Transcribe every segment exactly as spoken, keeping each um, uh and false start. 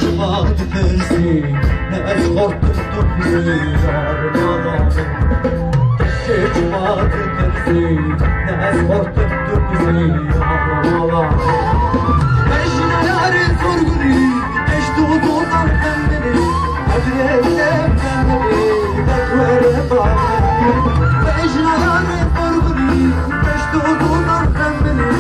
Çima dipirsî, ne ez xortim tu dizî, yar mala min. Kê çima dipirsî, ne ez xortim tu dizî, yar mala min. Mejna yarê zorgurî, eşt û dozan xemilî, evre bile xemilî, vekwere bavê. Mejna yarê zorgurî, eşt û dozan xemilî,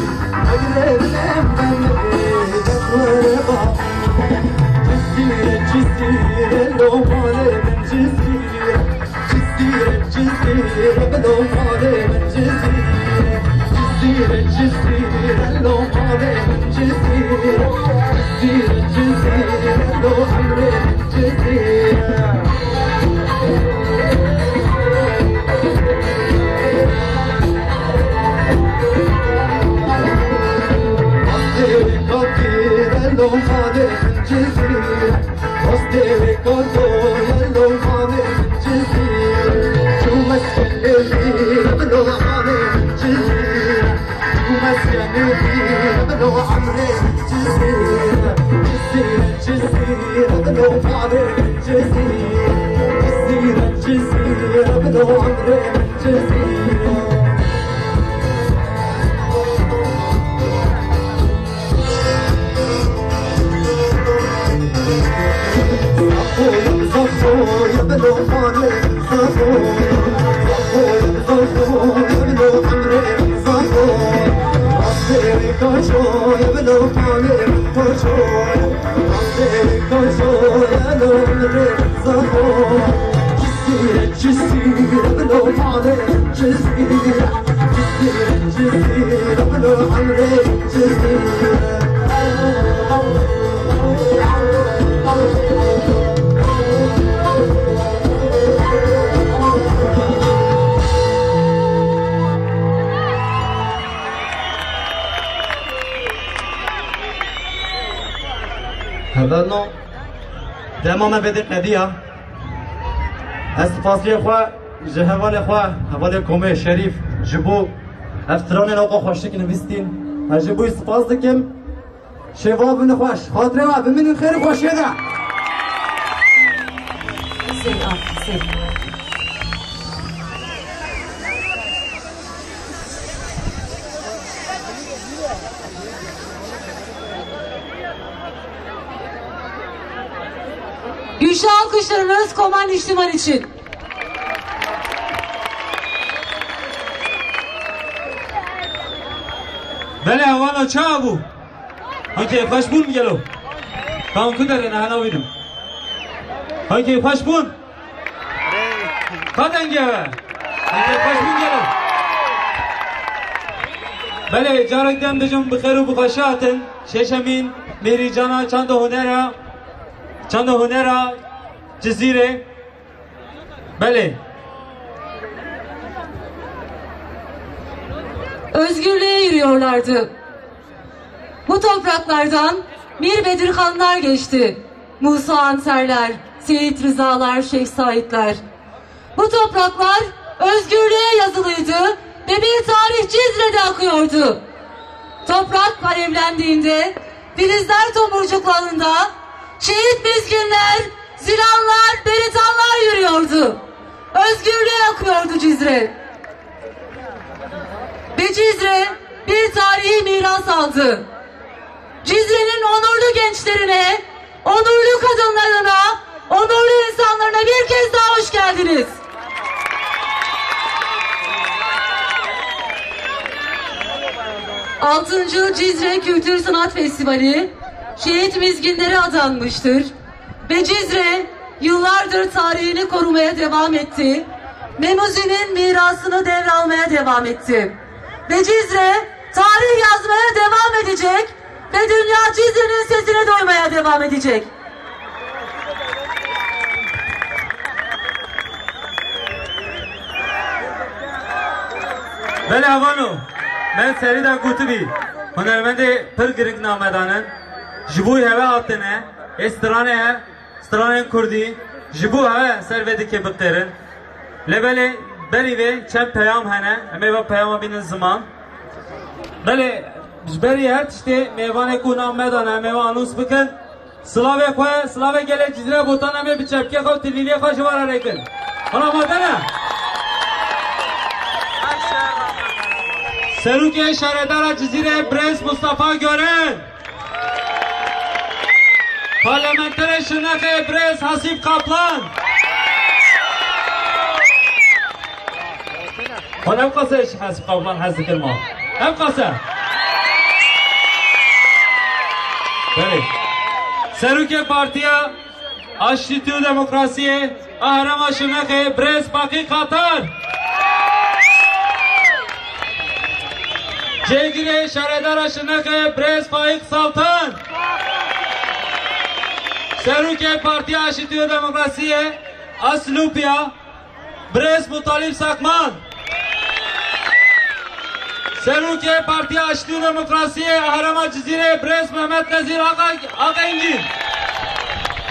Hevalno, dema me vêdê qediya. Ez spasiyê xwe ji hevalê xwe, hevalê komê Şerîf, ji bo ev stranên oqa xweşik nivîstîn. Ez ji bo wî spas dikim. Şeva bimînin xweş. Xatirê we bimînin xêr û xweşiyê de. Hüseyin, al, Hüseyin. Güçlü alkışlarınız Koman Niştiman için. Belê, hevala, çawa bû? Hangkê xweş bûn gelo? Tam ku derê ne hena wînim. Hangkê xweş bûn? Ka dengê we? Hangkê xweş bûn gelo? Belê, carek dem dijim bi xêr û bi xweşî hatin. Şêşemîn Mîrîcana Çanda Hunera, Çanda Hunera Cizîrê. Belê. Özgürlüğe yürüyorlardı. Bu topraklardan Mir Bedirhanlar geçti. Musa Anterler, Seyit Rızalar, Şeyh Saitler. Bu topraklar özgürlüğe yazılıydı ve bir tarih Cizre'de akıyordu. Toprak alevlendiğinde filizler tomurcuklarında şehit mizginler, zilanlar, beritanlar yürüyordu. Özgürlüğe akıyordu Cizre. Ve Cizre bir tarihi miras aldı. Cizre'nin onurlu gençlerine, onurlu kadınlarına, onurlu insanlarına bir kez daha hoş geldiniz. Altıncı Cizre Kültür Sanat Festivali şehit mizginlere adanmıştır. Ve Cizre yıllardır tarihini korumaya devam etti. Memuzi'nin mirasını devralmaya devam etti. Ve Cizre tarih yazmaya devam edecek ve dünya Cizre'nin sesini duymaya devam edecek. Belê, hevalno, me serî de gotibî, hunermendê pir giring name danin, ji bo hewe hatine, ê stranê he, stranên kurdî, ji bo hewe ser vê dikê biqêrin. Lê belê, berî vê çend peyam hene, em ê va peyama bînin ziman. Belê, ji berî her tiştê mêvanê ku nam me dane, em ê wa anons bikin. Silavê xwe, silavê gelê Cizîrê Botan em ê bi çepkê xwe û tilîliyê xwe ji we re rêkin. Hûn amade ne? Serokê Şaredara Cizîrê birêz Mustafa Gören. Parlamenterê Şirnexê birêz Hasîb Kaplan. Hûn ev qase ji Hasîb Kaplan hez dikin ma? Ev qase. Belê. Serokê Partiya Aştî û Demokrasiyê a Herêma Şirnexê birêz Baqî Katar. Cêgirê Şaredara Şirnexê birêz Faîq Saltan. Serokê Partiya Aştî û Demokrasiyê a Silopî ya birêz Mutalîb Sakman. Serokê Partiya Aştî û Demokrasiyê a Herêma Cizîrê birêz Mehmet Nezîr Aka-, Akengîn.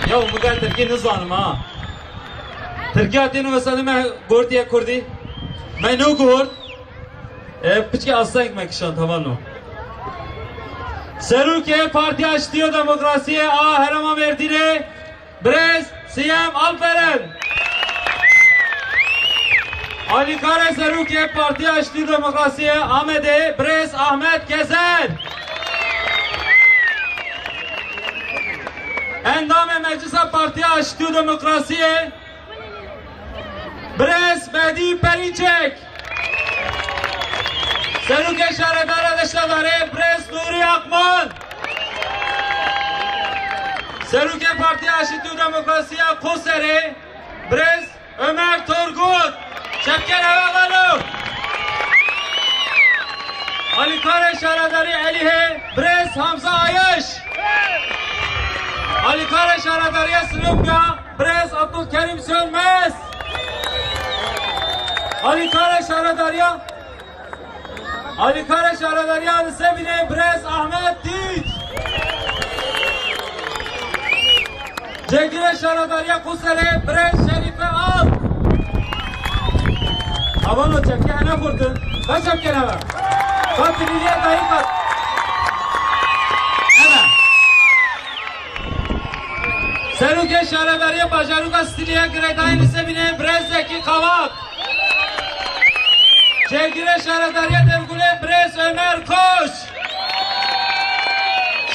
Ya, min ger tirkî nizanim ha. Tirkiya têne mesela me gotiye kurdî. Me nû guhort. E, piçkî asteng me kişand hevalno. Serokê Partiya Aştî û Demokrasiyê a Herêma Mêrdînê birêz Siyem Alperen. Alîkarê Serokê Partiya Aştî û Demokrasiyê Amedê birêz Ahmet Gezer. Endamê Meclisa Partiya Aştî û Demokrasiyê birêz Medî Perîçek. Serokê Şaredara Deştadarê birêz Nûrî Akman. Serokê Partiya Aştî û Demokrasiya Qoserê birêz Ömer Turgut. Çepkên eve valo. Alîkarê Şaredarî Elîhê birêz Hamza Ayış. Alîkarê Şaredariya Silopya birêz Abdülkerim Sönmez. Alîkarê Şaredariya Alîkarê Şaredariya Nisebînê birêz Ahmet Dîç. Cêgirê Şaredariya Quserê birêz Şerîfe Al. Avano çepke hene xurtin. Ka çepke neve. Ka tilîliye dayî ka. Hene. Serokê Şaredariya Bajarûka Stiliye Girêdayî Nisebînê birêz Zekî Kavak. Cêgirê Şaredariya Dêrgulê birêz Ömer Koç.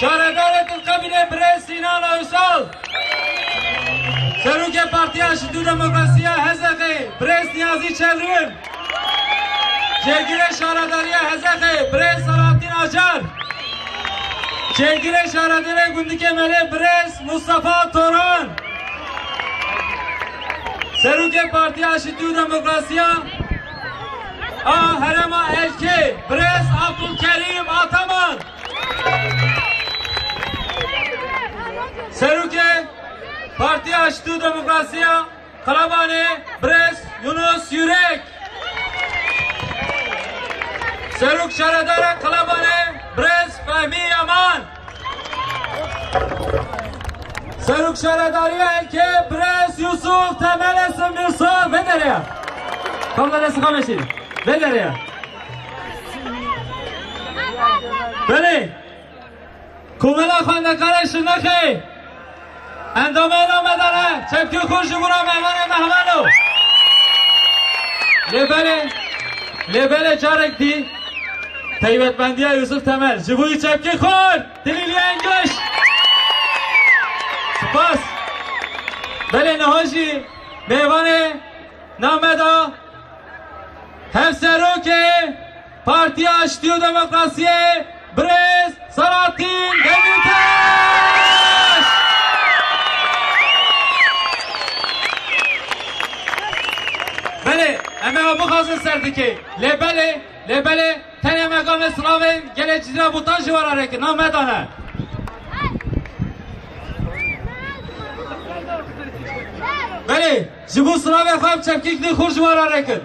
Şaredarê Dilqebînê birêz Sinan Oysal. Serokê Partiya Aştî û Demokrasiya H S K birêz Niyazî Çevrim. Cêgirê Şaredariya H S K birêz Selahattin Acar. Cêgirê Şaredarê Gundikê Melê birêz Mustafa Toran. Serokê Partiya Aştî û Demokrasiya a Herêma Elkê, birêz Abdülkerim Ataman. Serokê Partiya Aştî û Demokrasiya Qelebanê, birêz Yunus Yürek. Serok Şaredara Qelebanê, birêz Fehmî Yaman. Serok Şaredariya Elkê, birêz Yusuf Temel Esim Yusuf. Vedere ya. Kamla dest xameşî. Vedere ya. Belê. Komela Xwendekarê Şirnexê. Endamê namedar e. Çepkê xwe ji bo ra mehmanê mehmano. Lê belê, lê belê carek dî taybetmendiya Yusuf Temel. Ji bo wî çepkê xwe. Dilî lê engiş. Spas. Belê niha jî mêvanê nameda Hevserokê Partiya Aştî û Demokrasiyê birêz Selahattin Demirtaş. Belê, em ê bixwazin ser dikê. Lê belê, lê belê, tenê me gavê silavên gelê Cizîra Botan ji we re rêkin, nav me dane. Belê, ji bo silavê xwe em çepkîk din xwe ji we re rêkin.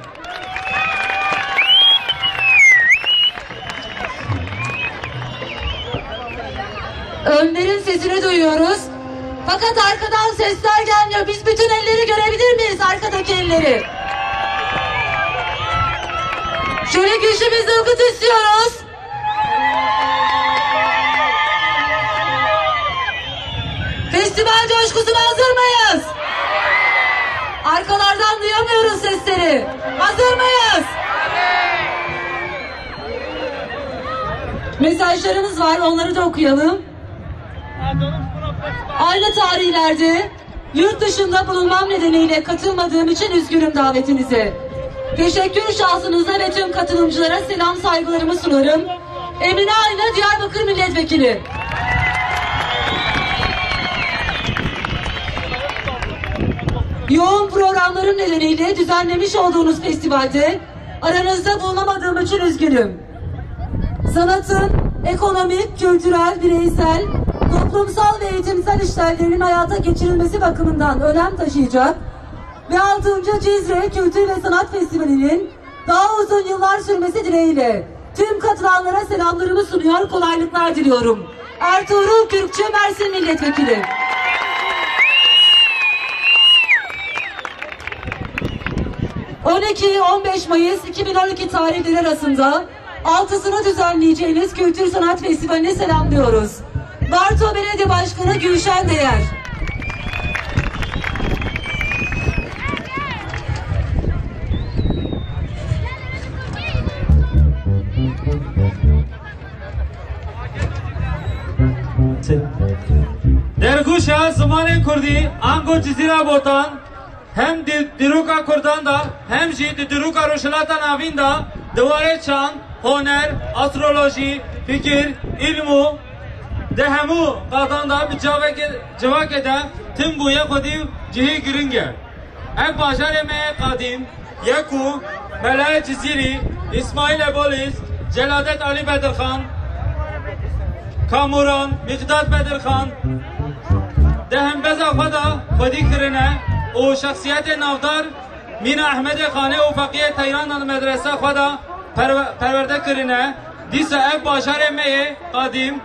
Önder'in sesini duyuyoruz. Fakat arkadan sesler gelmiyor. Biz bütün elleri görebilir miyiz, arkadaki elleri? Şöyle güçlü bir zılgıt istiyoruz. Hazır mıyız? Mesajlarımız var, onları da okuyalım. Aynı tarihlerde yurt dışında bulunmam nedeniyle katılmadığım için üzgünüm davetinize. Teşekkür şahsınıza ve tüm katılımcılara selam saygılarımı sunarım. Emine Ayna, Diyarbakır Milletvekili. Yoğun programlarım nedeniyle düzenlemiş olduğunuz festivalde aranızda bulunamadığım için üzgünüm. Sanatın ekonomik, kültürel, bireysel, toplumsal ve eğitimsel işlerinin hayata geçirilmesi bakımından önem taşıyacak ve altıncı Cizre Kültür ve Sanat Festivali'nin daha uzun yıllar sürmesi dileğiyle tüm katılanlara selamlarımı sunuyor, kolaylıklar diliyorum. Ertuğrul Kürkçü, Mersin Milletvekili. On iki on beş Mayıs iki bin on iki tarihleri arasında altısını düzenleyeceğiniz Kültür Sanat Festivali'ni selamlıyoruz. Barto Belediye Başkanı Gülşen Değer. Dergûşa zimanê kurdî ango Cizîra Botan hem di dîroka kurdan de hem jî di dîroka Rojhilata Navîn de di warê çand, honer, astrolojî, fikir, îlm û di hemû qadan de bi caveke, civakê de tim bûye xwedî û cihî giring e. Ev bajarê me yê qadîm ye ku Melayê Cizîrî, Îsmaîl Ebolîz, Celadet Alî Bedirxan, Kamuran, Mîqdad Bedirxan di hembeza xwe de xwedî kirine û şexsiyetê navdar Mîna Ehmedê Xanê û Feqiyê Teyran de di medresa xwe de perwe-, perwerde kirine. Dîsa ev bajarê me yê qadîm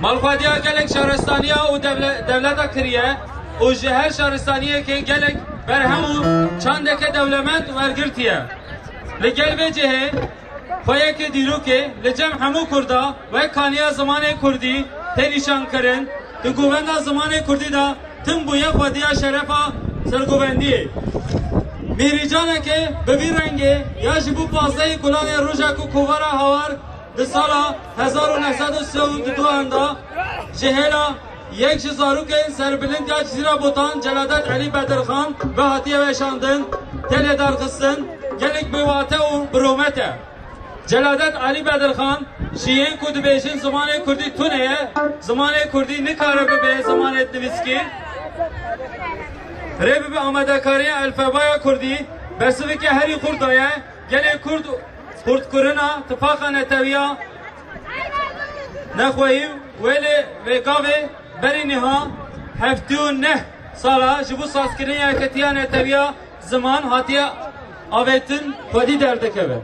malxwediya gelek şaristaniya û devle-, dewleta kiriye û ji her şaristaniyekê gelek berhem û çandeke dewlemend wergirtiye. Li gel vê cihê xwe yekê dîrokê li cem hemû kurda wek kaniya zimanê kurdî tê nîşankirin, di govenda zimanê kurdî de tim bûye xwediya şerefa sergovendiyê. Mîhrîcaneke bi vî rengê ya ji bo pazdehê Gulanê roja ku kovara Hawar di sala hezar û neh sed û sê û du de ji hêla yek ji zarokên serbilind ya Cizîra Botan Celadet Elî Bedirxan ve hatiye weşandin, tê lêdarxistin, gelek bi wate û bi rûmet e. Celadet Alî Bedirxan ji yên ku dibêjin zimanê kurdî tune ye, zimanê kurdî nikare bibe zimanê nivîskî, rê bibe amadekariya elfebaya kurdî, bersivike herî xurt daye, gelê kurd xurtkirina tifaqa netewiya nexweyî wê lê vê gavê berî niha heftê û neh sala ji bo sazkirina yeketiya netewiya ziman hatiye avêtin xwedî derdikeve.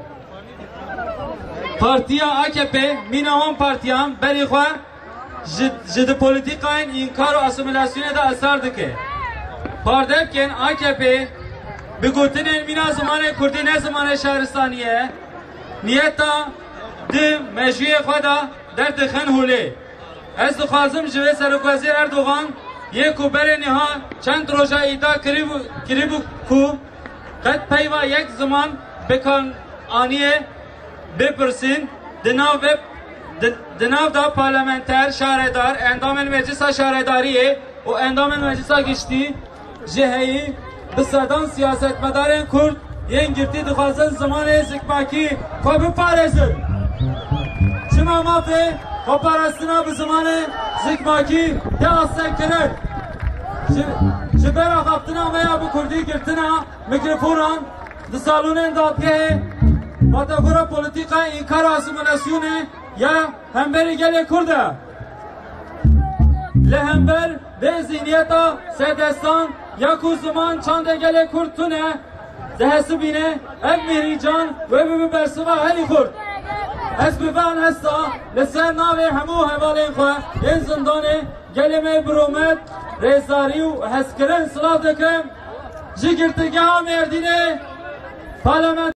Partiya A K P mîna wan partiyan berî xwe ji, ji di polîtîkayên înkar û asîmîlasyonê de esar dike. Parde bikin A K P bi gotinên mîna zimanê kurdî ne zimanê şaristanî ye, niyeta di mejûyê xwe de derdixin holê. Ez dixwazim ji vê Serokwezîr Erdogan yê ku berê niha çend roja îdia kirîbû, kirîbû ku qet peyva yek ziman bi kar aniyê bipirsîn, di nav vê, di, di nav de parlamenter, şaredar, endamên Meclisa Şaredariyê û endamên Meclisa Giştî ji heyî bi sedan siyasetmedarên kurd yên girtî dixwazin zimanê zikmakî xwe biparêzin. Çima mafê xweparastina bi zimanê zikmakî tê astengkirin? Ji, ji ber axaftina me ya bi kurdî girtina mîkrofonan di salonên dadgehê, vatagora polîtîka înkar asîmîlasyonê ya hemberî gelê Kurd e. Li hember vê zîhniyeta sedestan ya ku ziman çandê gelê Kurd tune, dihesibîne ev mîhrîcan wê bibe bersiva herî xurt. Ez bi van hesta li ser navê hemû hevalên xwe yên zindanê gelê me bi rûmet, rêzdarî û hezkirin silav dikim. Ji girtîgeha Mêrdînê, parlament